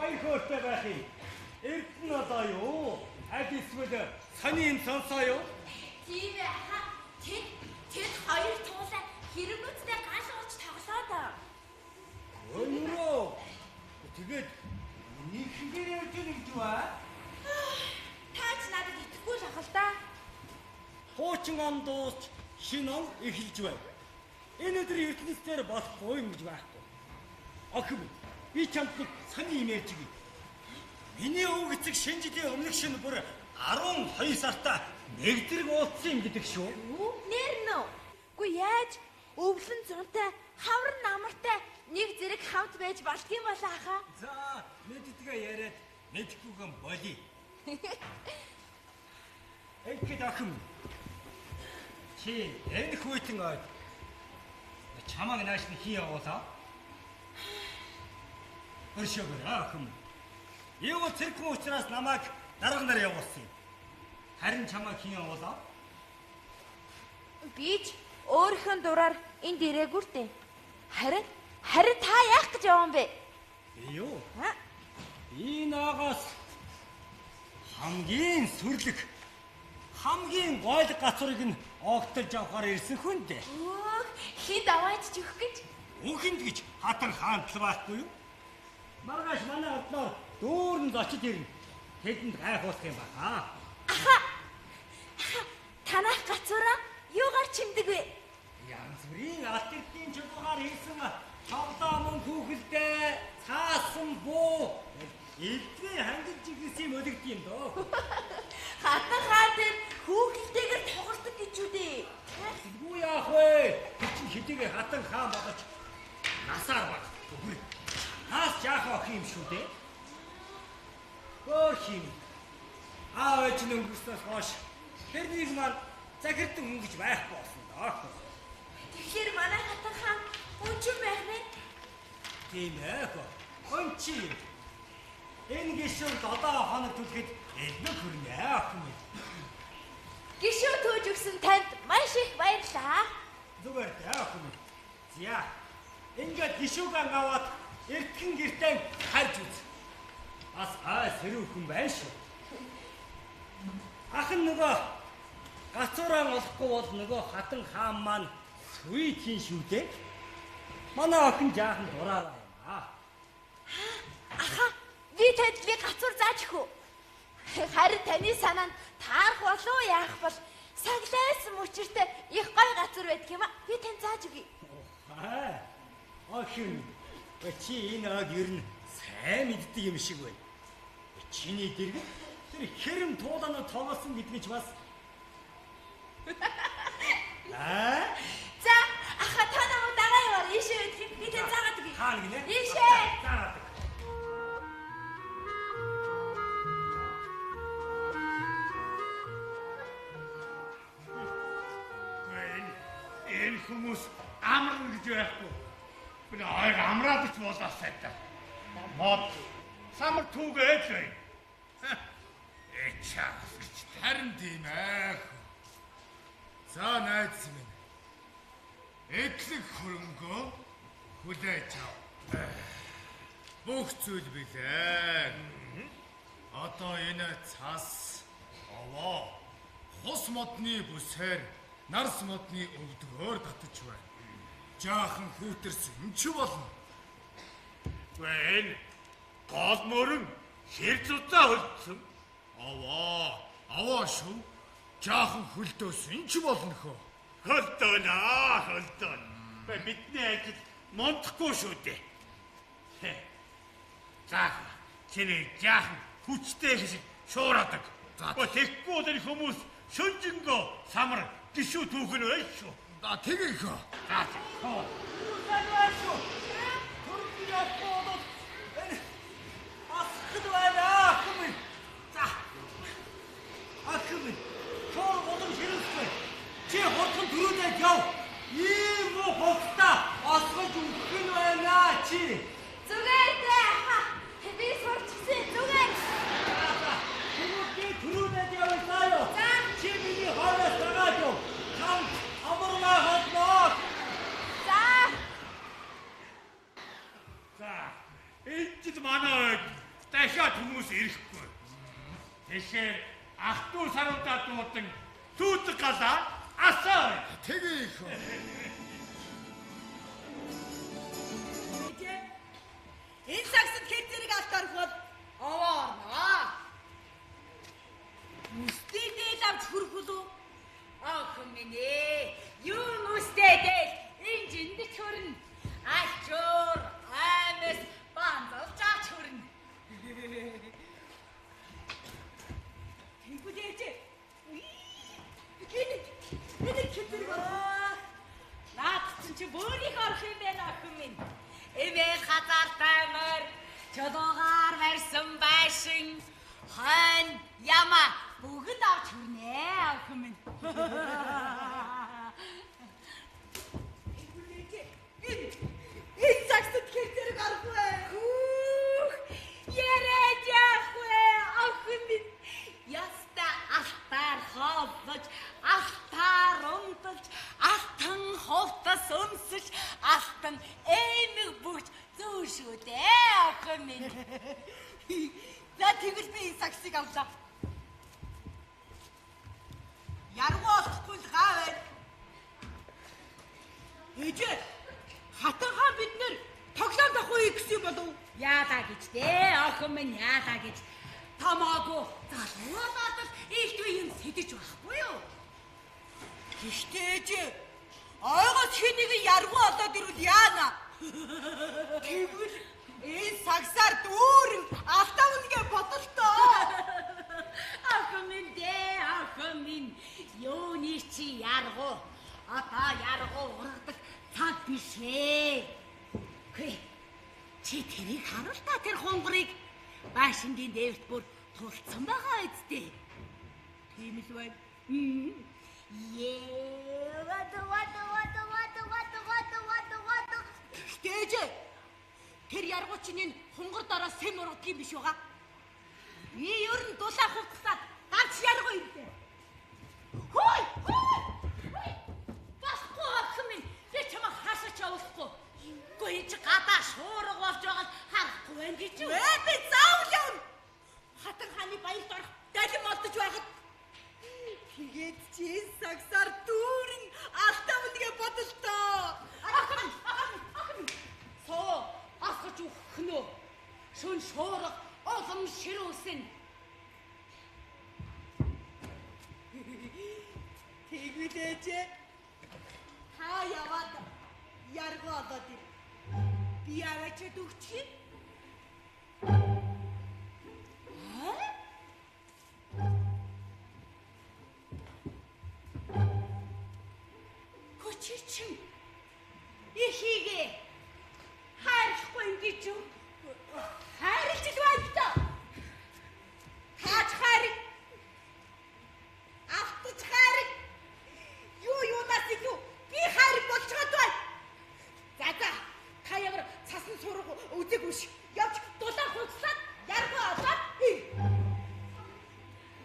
баяр хөөртэй байх юм. Эрдэнэ одоо юу? Аль эсвэл сони юм сонсоо юу? Тийм ээ аха. Тэд хоёр туулай хэрэмнүүдтэй гал уулж тоглоод. Өнөрөө. Тэгээд миний хэгээр явж гэнэ гэж юу аа? Таач надад итгэхгүй л ах л да. Хуучин он дуусч шинэ он эхэлж байна. Энэ өдөр ертөнцийн болохгүй юм гэж байхгүй. Охин би чамд нэг сони юм ярьж өгье. Миний өвөг эцэг шинэ жилийн өмнөх шинэ бүр 12 сартаа нэг зэрэг уулзсан юм гэдэг шүү. Нэр нөө. Үгүй яаж өвлөн зунтай хавар намартай нэг зэрэг хамт байж болдгийм болоо ахаа. За мэддгээ яриад мэдхгүйгэн болий. Ингээд охин чи энэ хүйтэн ойд чамааг нааш нь хий явуулаа. Өршөөгөр охин. Юу цэрхэн учраас намайг дарга нар явуулсан юм. Харин чамааг хин явуулаа? Би ч өөрийнхөө дураар энд ирээгүй л дээ. Харин та яах гэж явсан бэ? Би юу? Би наагаас хамгийн сүрлэг хамгийн гойлог гацуурыг нь огтолж авахар ирсэн хүн дээ. Өөх, хин даваач өгөх гэж? Үхэнд гэж хатан хаантал байхгүй юу? Маргааш манай одноор дүүрэн зочид ирнэ. Тэдэнд гайхуулах юм байна. Аха. Танах гацуураа юугаар чимдэг вэ? Янз бүрийн алт эрдийн чулуугаар хийсэн тоглоом хүүхэлдэй, цаасан буу, элдвийн хангилж игсэн юм өлегд юм дөө. Хатан хаан тэр хүүхэлдэйгээр тоглолдог гэж үү дээ. Үгүй яах вэ? Тэр чинь хэдийгээр хатан хаан болооч насаар баг. Үгүй. Хаас жаахан охин юм шүү дээ. Хөөх юм. Аав ээж нь өнгөрснөөс хойш тэрнийг маань захирдан хүн гэж байхгүй болсон доо. Тэгэхээр манай хатан хаан өнчин байх нэ? Тийм ээ. Өнчин. Энэ гишүүн 7 хоног түлхэд элмэг хүрнэ охин минь. Гишүүн төөж өгсөн танд маш их баярлалаа. Зүгээр дээ охин минь. За. Ингээд гишүүгэн аваад эртхэн гэртээ харж үз. Бас аа сэрүүхэн байна шүү. Ах нь нөгөө гацуураа олохгүй бол нөгөө хатан хаан маань сүйт хийн шүү дээ. Манай охин жаахан дураараа юм аа. Аха, би танд би гацуур зааж өгөх үү? Харин таны санаанд таарах болов яах бол саглайсан мөчөртэй их гой гацуур байдаг юм аа. Би танд зааж өгье. Аа. Охин, чи энэ аг ер нь сайн мэддэг юм шиг байна. Чиний дэрэг тэр хэрэм туулаанаа тоглосон гэдгийг ч бас. Аа? За, аха та намайг дагаа яваар ийшээ байдгийг би танд заагаад өгье. Хаана гинэ? Ийшээ. Заагаад. Энэ хүмүүс амарна гэж байхгүй. Би ойр амраад ч болоо сайтай. Мод самар түүгээд л байна. Эчаас гэж харин тийм ээ. За найз минь. Эдлэг хөрөнгөө хүлээж ав. Бүх зүйл билээ. Одоо энэ цас овоо хус модны бүсээр нарс модны өвдгөөр татаж байна. Жаахан хүүтэрсэн ч болно. Энэ гол мөрөн хэр зузаан хөлдсөн. Аваа шүү. Жаахан хөлдөөсөн ч болно хөө. Хөлдөөнө, хөлдөөнө. Бидний ажил мундахгүй шүү дээ. За, чиний жаахан хүчтэй шиг шуураадаг. Тэгэхгүй бол энэ хүмүүс шөнжингөө самар гişүү түүхэн байж шүү. За, тэгэх хөө. За, Санаа шүү. Төрөг явахгүй бол энэ асхад байна охин минь. За. Охин минь. Чор болон ширэнсгүй. Чи хурдан төрүүлээд яв. Ийм муу хувцастаа осгож өгөх нь байна чи. Зүгээр дээ аха. Би сурчсан зүгээр. Тэгвэл би төрүүлээд явъя заа юу. За. Чи миний хойноос дагаад яв. Чамд амармаа холноо. За. За. Дахиад хүмүүс ирэхгүй. Тэгэхээр ах дүү саруудаа дуудан сүйдэг галаа асаа. Тэгээ их. Энэ сагсад хэд зэрэг алт орох бол овоо орно. Үстэй дээл авч хүрэх болов? Охин минь ээ, юу үстэй дээл энэ жиндч хүрнэ. Альчуур, аймас, банзалж авч хүрнэ. Тэгвэл ээж. Энэ хэд зэрэг орох? Наад чинь чи бөөрийнх орох юм байна охин минь. Эмээл хазаартай морь, чулуугаар барьсан байшин, хойно, яма бүгд авч хүрнэ охин минь. Энэ сагсад хэд зэрэг орох вэ? Хүүх, яриад яах вэ охин минь? Яста алтаар хооллож, алтаар унталж, алтан хувцас өмсөж, алтан эмэг бүгж зүүн шүү дээ охин минь. За тэгвэл би энэ сагсыг авлаа. Яргуу олохгүй л гаа байна. Ээжээ, Хатан хаан бид нэр тоглоом авах уу гэсэн юм болов? Яалаа гэж дээ охин минь, яалаа гэж. Томоогүй залуулаад л илтвэ юм сэтэж байхгүй юу? Гэхдээ ээжээ, ойгоос хэн нэгэн яргуу олоод ирвэл яана? Тэгвэл энэ сагсаар дүүрэн алтаавна гэж бодолтоо. Охин минь дээ, охин минь, юуны чи яргуу? Одоо яргуу ургадаг цаг биш ээ. Хэ, чи тэрийг харал та, тэр хунгарыг байшингийн дээвт бүр тулцсан байгаа үсттэй. Тийм л байна. Ее, вад вад вад вад вад вад вад вад. Гэхдээ ээжээ, тэр яргуу чинь энэ хунгар дараа сэм ургадаг юм биш байгаа. Би ер нь дулаа хувцлаад ганц яргуу юм дээ. Хөөй, хөөй. Болохгүй охин минь, би чамайг хаашаа ч явуулахгүй. Үгүй энэ чи гадаа шуурга болж байгааг харахгүй байна гэж юу? Ээ, би заавал явна. Хатан хааны баярт орох далим олдож байхад тэгээд чи сагсаар дүүрэн алтаавна гэж бодолтоо. Охин, охин, охин. Суу, асгаж өгөх нь үү? Шүн шуурга улам ширүүсэн. Тэгвэл ээжээ, та яваад яргуу олоод ир. Би аваачаад өгчих юм. Аа? Көчи чин. Ихигээ хайрлахгүй юм гэж юу? Хайрлж л байна л да. Тааж хайр. Автаж хайр. Юу юунаас илүү би хайр болчиход байна. За за, та ямар цасан сураг үзээгүй ш. Явж дулаан хугацаад яргуу олоод ир.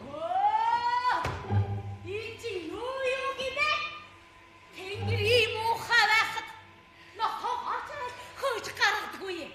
Оо! Энэ чи юу юу гинэ? Тэнгэр ийм муухай байхад нохоо гарч ирэл хөөж гаргадаггүй юм.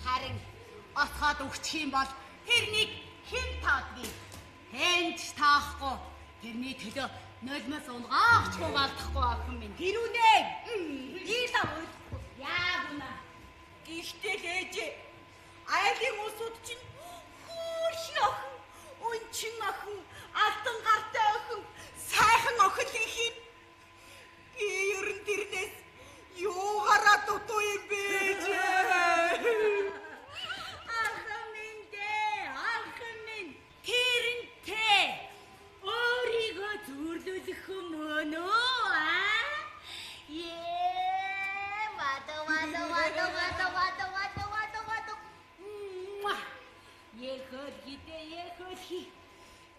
Харин отхоод өгчих юм бол тэрнийг хэн таадгийг? Хэн ч таахгүй. Тэрний төлөө нулимс унгаагч хугаалдахгүй охин минь. Тэр үнэ. Ийлаа ойлгохгүй. Яг үнэ. Гэхдээ л ээжээ айлын улсууд чинь хөөрхөн охин, өнчин охин, алтан гартай охин, сайхан охин л их юм. Би ер нь тэрнээс юугаараа дутуу юм бэ ээжээ? Охин минь дээ, охин минь. Тэрнтэй өөрийгөө зөөрлүүлэх юм өө аа? Ээ, вада вада вада вада вада вада вада вада. Ехөл гидэ ехөл хи.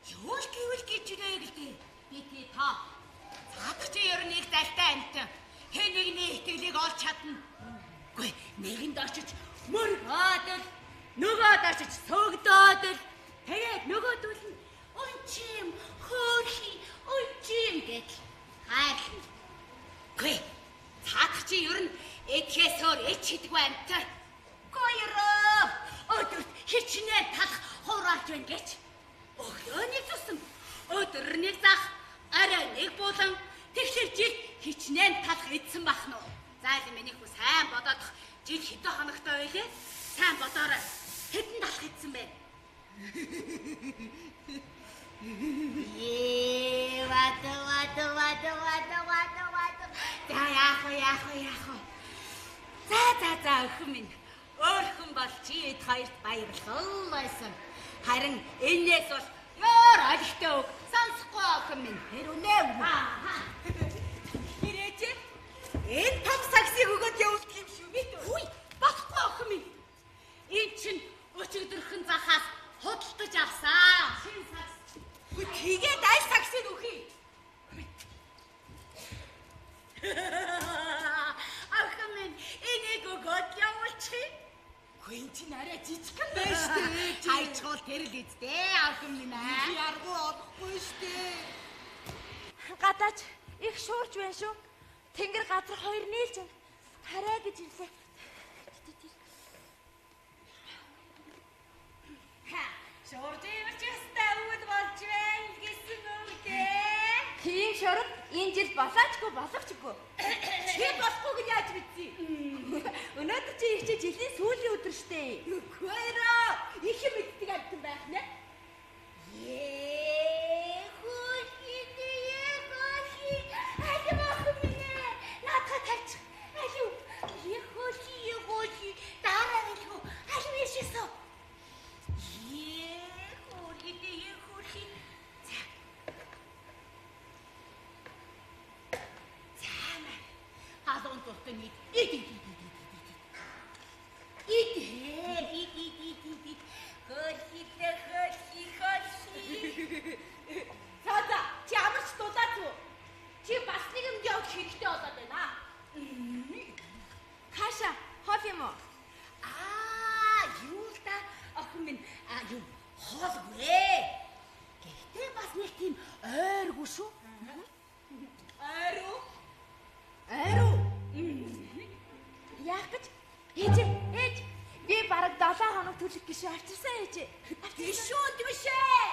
Юу л гэвэл гэж үлээ гэлтэй. Би тий та. Цаадах чи ер нь их залтай амтан. Хэн нэгний итгэлийг олж чадна. Үгүй нэгэнд очиж мөргөөд л нөгөөд очиж сөгдөөд л тэгээд нөгөөдөл нь өнчим хөөрхи өнчим гэдэл хайрлна. Үгүй цаадах чи ер нь эдхээс өөр эч хийдэггүй амтан. Гоёроо өдөрт хичнээн талах хураалж байна гэж. Өглөө нэг тусам, өдөр нэг зах, орой нэг булан. Тэгэхээр жил хичнээн талах эдсэн бах нь. За л миний хүү сайн бодоодох жил хэдэн хоногтой байлээ? Сайн бодоорой. Хэдэн талах эдсэн бэ? Ээ, вада вада вада вада вада вада. За яах вэ, яах вэ, яах вэ? За за за охин минь. Өөрхөн бол чи эд хоёрт баярлал байсан. Харин энээс бол ёор олигтой үг сонсохгүй охин минь. Тэр үнэ. Аа. Тэр ээжээ энэ том саксыг өгөөд явуулах юм шүү би. Үгүй болохгүй охин минь. Энэ чинь өчигдөрхөн захаас худалдаж авсан. Шин сакс. Үгүй тэгээд аль саксыг өгье? Охин минь энийг өгөөд явуулчих. Үгүй энэ чинь арай жижигхэн байна шүү дээ. Хайчгуул тэр л үсттэй охин минь аа. Яргуу олохгүй шүү дээ. Гадаач их шуурч байна шүү. Тэнгэр газар хоёр нийлж байна. Хараа гэж ирлээ. Ха, шуурж ирж ястай өвөл болж байна гэсэн үг дээ. Тийм шург энэ жил болоочгүй боловчгүй. Чи болохгүй гэж яаж мэдсэн? Өнөөдөр чи их чи жилийн сүүлийн өдөр штэ. Үгүй ээ. Их юм мэддэг амтан байх нэ. Ээ, хөлхи дээ, хөлхи. Алив охин минь ээ. Наадха тавьчих. Алив. Ээ, хөлхи, ээ, хөлхи. Дараа хэлхүү. Алив яшээсөө. Ээ, хөлхи дээ, ээ, хөлхи. За. За маа. Халуун дуртай нийт. Ид ид ид ид ид ид. Ид ид ид ид ид ид. Хөлхи дээ, хөлхи, хөлхи. За за чи амарч дулаац уу? Чи бас нэг юм явах хэрэгтэй болоод байна. Хаашаа хоол юм уу? Аа, юу л да охин минь аа юу хоолгүй. Гэхдээ бас нэг тийм ойргүй шүү. Ойр уу? Ойр уу? Яах гэж? Ээж ээж би бараг 7 хоног төлөх гişүү авчирсан ээж. Гişүүд биш ээ.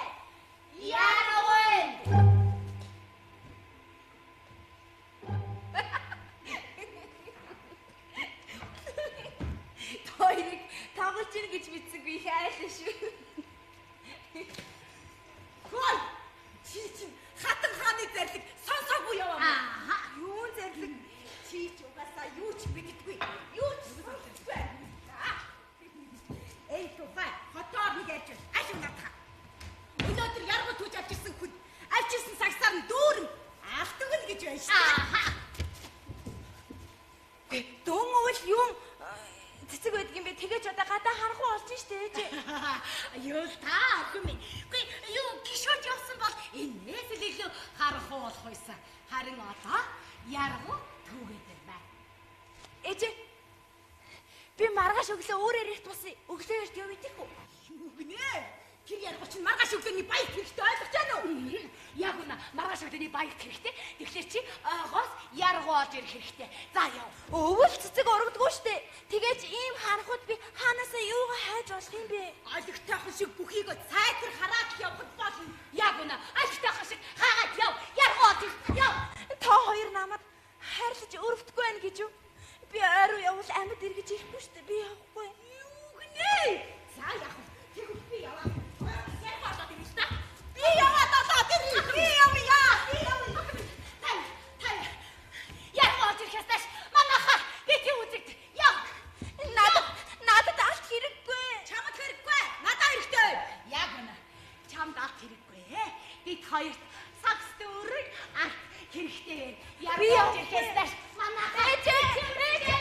Яргүй. Хоёрыг тоглож ийн гэж мэдсэнгүй их айлаа шүү. Хөөе. Чи чинь хатан хааны зарлиг сонсоогүй яваа. Аа. Юун зарлиг? Чи ч угаасаа юу ч мэддэггүй. Юу ч сонсдоггүй. Энэ тухай хотоор нэг ярьж байна. Аль наадах. Өнөөдөр яргуу түүж авчирсан хүн авчирсан сагсаар нь дүүрэн алтгал гэж байна шүү дээ. Аа. Дөн өвөл юм цэцэг байдаг юм бэ? Тэгээ ч одоо гадаа харанхуй болж штэ ээж. Юу л та охин минь. Үгүй юу гişүүж явсан бол энээс л илүү харанхуй болох байсан. Харин одоо яргуу түүгээд байна. Ээж би маргааш өглөө өөр ярих тус өглөө эрт яв идэх үү? Үгнэ. Тэр яргуу чинь маргааш өглөөний баяр хэрэгтэй ойлгож байна уу? Яг үнэ маргааш өглөөний баяр хэрэгтэй. Тэгэхээр чи ойгоос яргуу олж ирэх хэрэгтэй. За яв. Өвөл цэцэг ургадгүй штэ. Тэгээч ийм харанхуйд би ханаасаа хайж болох юм бэ? Олигтойхон шиг бүхийг цайтар хараад явхад болно. Яг үнэ. Олигтойхон шиг хаагаад яв. Яргуу олж яв. Та хоёр намайг хайрлаж өрөвдөхгүй байна гэж юу? Би ойруу явбал амьд эргэж ирэхгүй шүү дээ. Би явахгүй. Юу гинэ? За яах вэ? Тэгвэл би яваа. Яг болоод ирнэ л та. Би яваад болоод ирнэ. Би явъя. Би явъя. Та яргуу олж ирэхээс нааш манайхаа бити үзэгд. Яв. Надад алт хэрэггүй. Чамд хэрэггүй. Надад хэрэгтэй. Яг үнэ. Чамд алт хэрэггүй. Бид хоёрт сагс дүүрэг алт хэрэгтэй. Би Яргуу олж ирэхээс нааш манайхаа Ээжээ! Ээжээ!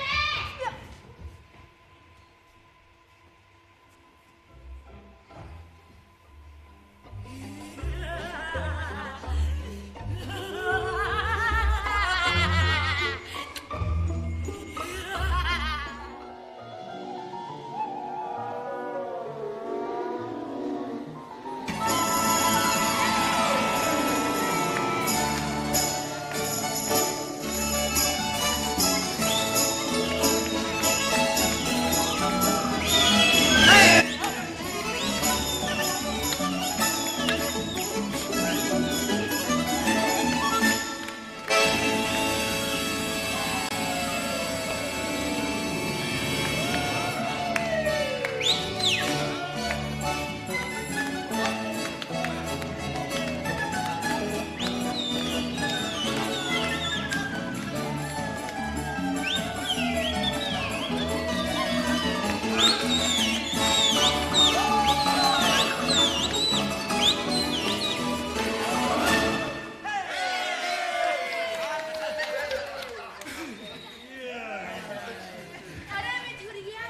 Арай минь хүргье.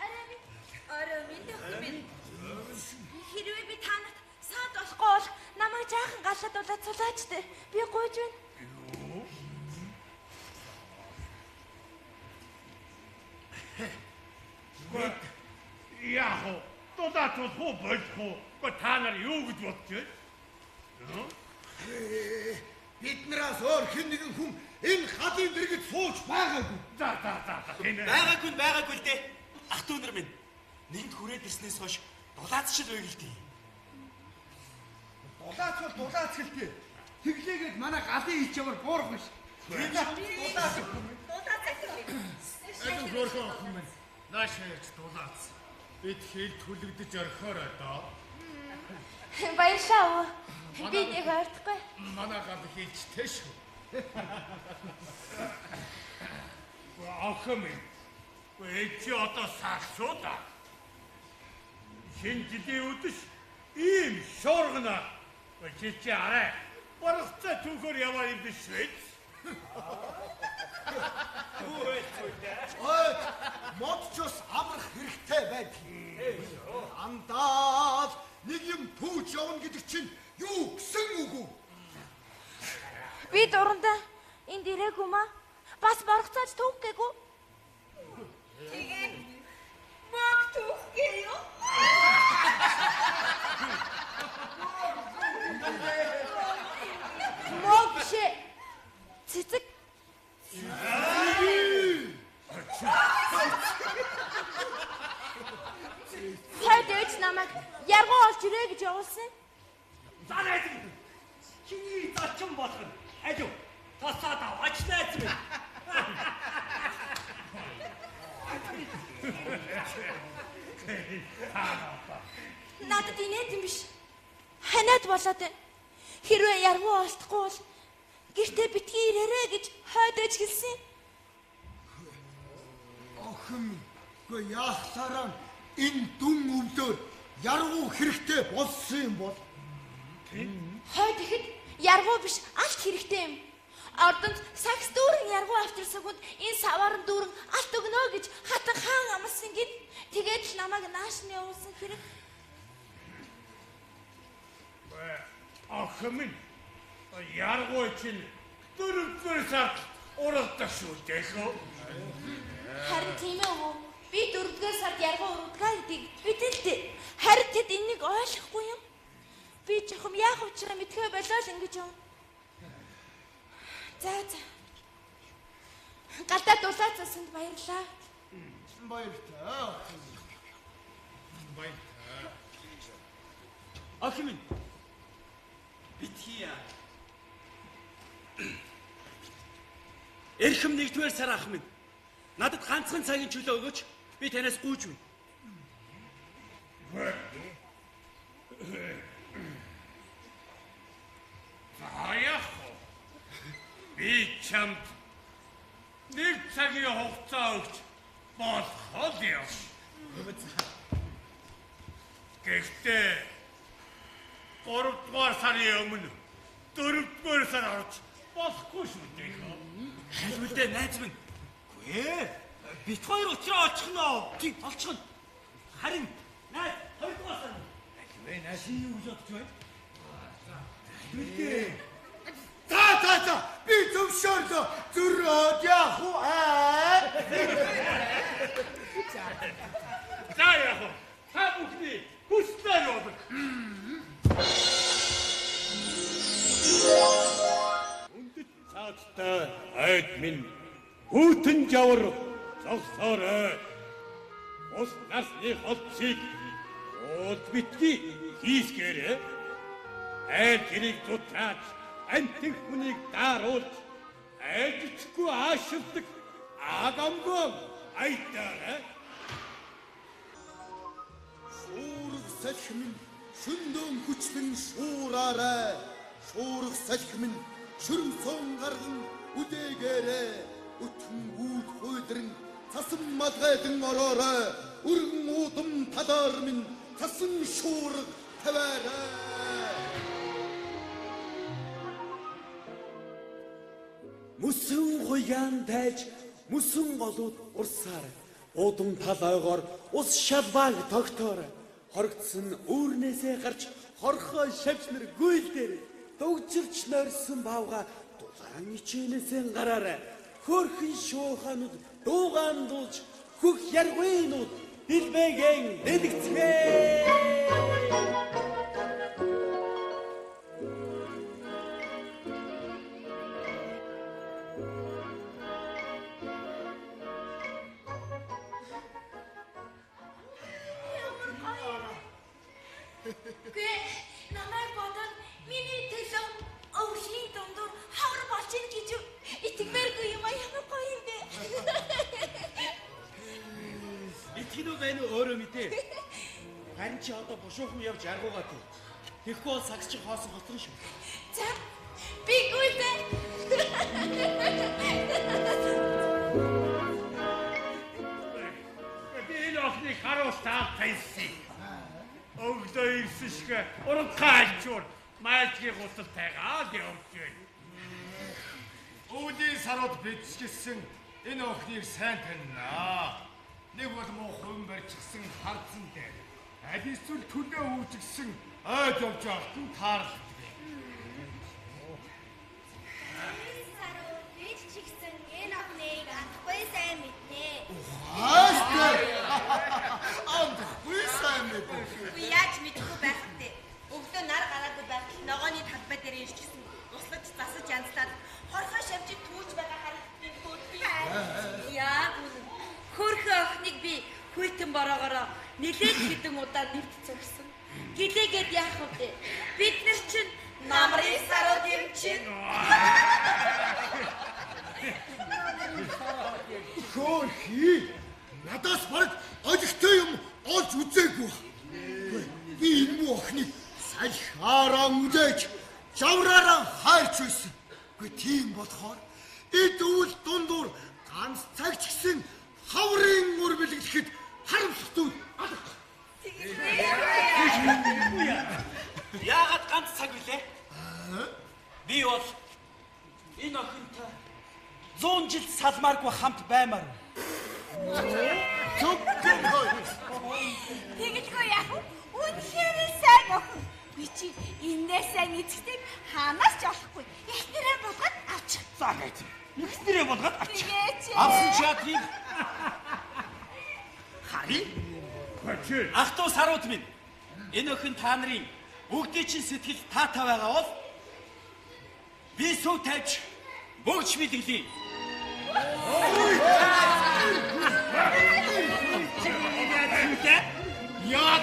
Арай минь. Орой минь охин минь. Хэрвээ би та нарт саад болохгүй бол намайг жаахан галаад дулаад сулаач дээ. Би гуйж байна. Яах вэ? Дулаацуулах уу, болох уу? Гэхдээ та нар юу гэж бодож байна? Биднээс өөр хэн нэгэн хүн энэ халын дэргэд сууж байгаагүй. За за за за. Тийм ээ. Байгаагүй нь байгаагүй л дээ. Ах дүү нар минь. Нэнд хүрээд ирснээс хойш дулаацчил байг л дээ. Дулаац бол дулаац гэлтэй. Тэглээгээд манай галын ич ямар буурах биш. Дулаац. Аль хөөрхөн охин минь. Нааш ярьж дулаац. Бид хэл түлэгдэж орхиорой доо. Баярлалаа өвөө. Би нэг ойртохгүй. Манай гал хийчтэй шүү. Охин минь. Ээж чи одоо сагсуу да. Шинэ жилийн үдэш ийм шуургана. Чи чи арай боргоцтой түүхээр яваа юм биш үү? Ой, мод ч бас амрах хэрэгтэй байд. Андаал нэг юм түүж явна гэдэг чинь юу гэсэн үг вэ? Би дурандаа энд ирээгүй маа. Бас боргоцоож түүх гээгүй. Тэгээд мог түүх гээё. Мог биш ээ. Цэцэг. Хойд ээж намайг яргуу олж ирээ гэж явуулсан. За найз минь. Чиний зочин болох нь. Алив. Тосоод аваач найз минь. Надад инээд юм биш. Ханиад болоод байна. Хэрвээ яргуу олдохгүй бол гэртээ битгий ирээрэй гэж хойд ээж хэлсэн. Охин минь, үгүй яахлаараа энэ дүн өвлөөр яргуу хэрэгтэй болсон юм бол Хойд ихэд яргуу биш алт хэрэгтэй юм. Ордонд сакс дүүрэн яргуу авчирсан хүнд энэ саваарн дүүрэн алт өгнө гэж хатан хаан амласан гин. Тэгээд л намайг нааш нь явуулсан хэрэг. Охин минь. Яргуу чинь дөрөвдүгээр сард уралдах шүү дээ хөө. Харин тийм ээ өвөө. Би дөрөвдүгээр сард яргуу уралдгаа гэдгийг мэдэн л дээ. Харин тэд энийг ойлгохгүй юм. Би чухам яах учраа мэдхээ болоо л ингэж юм. За за. Галдаа дулаацсанд баярлалаа. Баяртай. Охин минь. Баяртай. Охин минь. Битгий. Эрхэм нэгдүгээр сар ах минь. Надад ганцхан цагийн чөлөө өгөөч. Би танаас гүйж байна. За яах вэ? Би чамд нэг цагийн хугацаа өгч болох юм. Гэхдээ 3 дугаар сарын өмнө 4 дугаар сар орж болохгүй шүү дээ. Хальвэлдэ найз минь. Үгүй ээ. Бит хоёр уучраа олчихно. Тийм олчихно. Харин найз 2 дугаар сар. Альвэ найз чи юу гэж бодож байна? Хальвэлдэ. За за за би зөвшөөрлөө. Зөрөөд яах вэ? Аа. За яах вэ? Та бүхний хүслээр болог. Үндэт цаадтай айд минь хүйтэн жавар зогсоорой. Ус насны холцыг уулд битгий хийсгээрэй. Айл хэрийг зутаач антиг хүнийг дааруулж айлчгүй аашилдаг агамгүй айдаарай. Шуурга салхи минь шөндөөн хүчлэн шуураарай. Шуурга салхи минь шүрмсөн гарган үдээгээрэй. Өтгөн үүд хуйлран цасан малгайлан ороорой. Өргөн удам талаар минь цасан шуурга тавиарай. Мөсөн хуяан тайж мөсөн голууд урсаар удам тал ойгоор ус шалбааг тогтоор хорогдсон үүрнээсээ гарч хорхоо шавжнэр гүйл дээр дугжирч нойрсон баавга дулаан ичээнээсээ гараар хөөрхөн шууханууд дуугаан дуулж хөх яргуйнууд дэлбэгэн дэлгэцгээ. Ямар гоё юм. Үгүй намайг бодоод миний төлөө өвлийн дундуур хавар болж ийн гэж итгэмээргүй юм а ямар гоё юм бэ. Итгэн үү байна уу өөрөө мэдээ. Харин чи одоо бушуухан явж аргуугаа тий. Тэгэхгүй бол сагс чи хоосон хоторно шүү. За би гүйдэ. Би энэ охиныг харуултаа тавьсан. Өглөө ирсэн шиг урагхаа альчуур маажгийн гутал тайгаад явж байна. Өвлийн сарууд бидчихсэн энэ охиныг сайн танина. Нэг бол муу хувин барьчихсан хардсан дээр. Аль эсвэл төлөө үүжигсэн ойд явж байхад нь таарлагддаг. Саруу бид чигсэн энэ охиныг андахгүй сайн мэднэ. Хааштай. Андахгүй сайн мэднэ. Үгүй яаж мэдэхгүй байх вэ? Өглөө нар гараагүй байхад ногооны талбай дээр ирчихсэн. Услаж засаж янзлаад хорхоо шавжид түүж байгаа харагдсан хөөрхөн. Яг үнэн. Хөөрхөн охиныг би хүйтэн бороогоороо нилээд хэдэн удаа нэвт зогсон. Гэлээгээд яах вэ? Бид нар чинь намрын сарууд юм чинь. Хөөрхий. Надаас бараг олигтой юм олж үзээгүй. Би энэ муу охиныг салхиараа үлээж, жавраараа хайрч байсан. Үгүй тийм болохоор эд үйл дундуур ганц цаг ч гэсэн хаврын үр бэлгэлэхэд харамсалтай алга. Яагаад ганц цаг вүлээ? Би бол энэ охинтой 100 жил салмааргүй хамт баймаар. Зөвхөн Тэгэлгүй яах вэ? Үнэхээр сайн охин. Би чи энэс сайн эцэгтэйг хаанаас ч олохгүй. Эхнэрээ болгоод авчих. За гэж. Эхнэрээ болгоод авчих. Тэгээд Авсан чатрыг харин Чи ах トゥ сарууд минь энэ охин та нарын бүгдийн чинь сэтгэл таатай байгаа бол би сүв тавьж бөгж бэлгэлье. Яа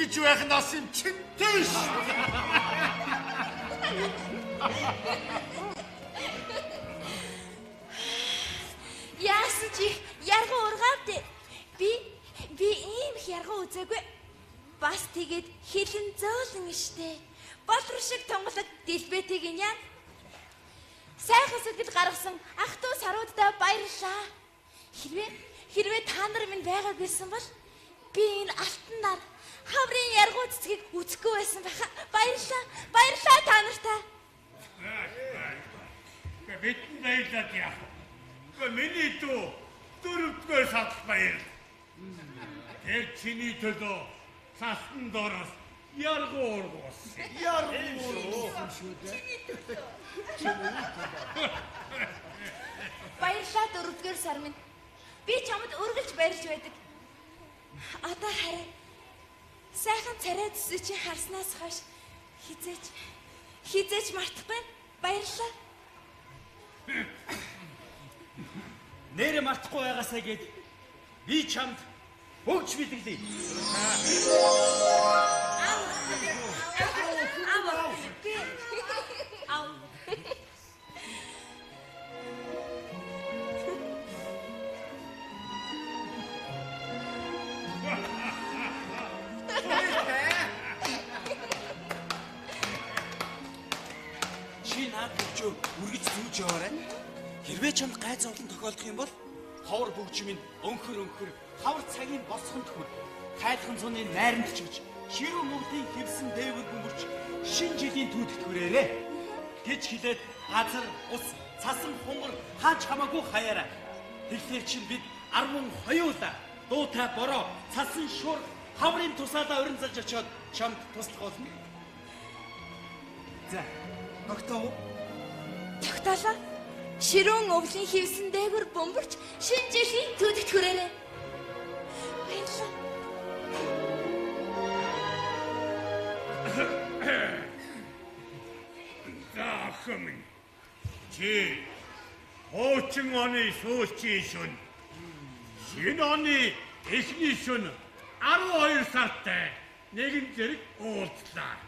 Ингэж байх нас юм чинтэй ш. Яасан чи их ярган ургаав дээ. Би ийм их ярган үзээгүй. Бас тэгээд хилэн зөөлөн штэ. Болор шиг тунгалаг дэлбэтийг нь яа. Сайхан сэтгэл гаргасан ах トゥ саруудтай баярлалаа. Хэрвээ та нар минь байгаагүйсэн бол би энэ алтан нар хаврын яргуу цэцгийг үзэхгүй байсан байхаа. Баярлалаа. Баярлалаа та нартай. Бид баярлаад яах вэ? Миний дүү дөрөвдүгээр сард баяр. Тэр чиний төлөө цасан доороос яргуу ургуулсан. Яргуу ургуулсан шүү дээ. Баярлалаа дөрөвдүгээр сар минь. Би чамд үргэлж баярлж байдаг. Одоо харин сайхан царай зүсээ чи харснаас хойш хизээч мартахгүй. Баярлалаа. Нэрэ мартахгүй байгаасаа гээд би чамд өгч бэлгэлээ. Ав. Чи наад бөгжөө үргэж зүүж яваарай. Хэрвээ чамд гай зовлон тохиолдох юм бол ховор бөгж минь өнхөр хавар цагийн босгон төхөр тайлхан зуны найрамд чигж ширүүн мөвлийн хевсэн дээвэр бөмбөрч шин жилийн түүдэт хүрээрээ гэж хэлээд газар ус цасан хунгар хаач хамаагүй хаяарай. Тэгэхээр чинь бид армун хоёулаа дуутай бороо цасан шуур хаврын тусаалаа урин залж очиод чамд туслах болно. За тогтоов. Тогтоолоо. Ширүүн өвлийн хевсэн дээгүр бөмбөрч шин жилийн түүдэт хүрээрээ. Баярлалаа. За охин минь. Чи хуучин оны сүүлчийн шөнө. Шинэ оны эхний шөнө 12 сартай нэгэн зэрэг уулзлаа.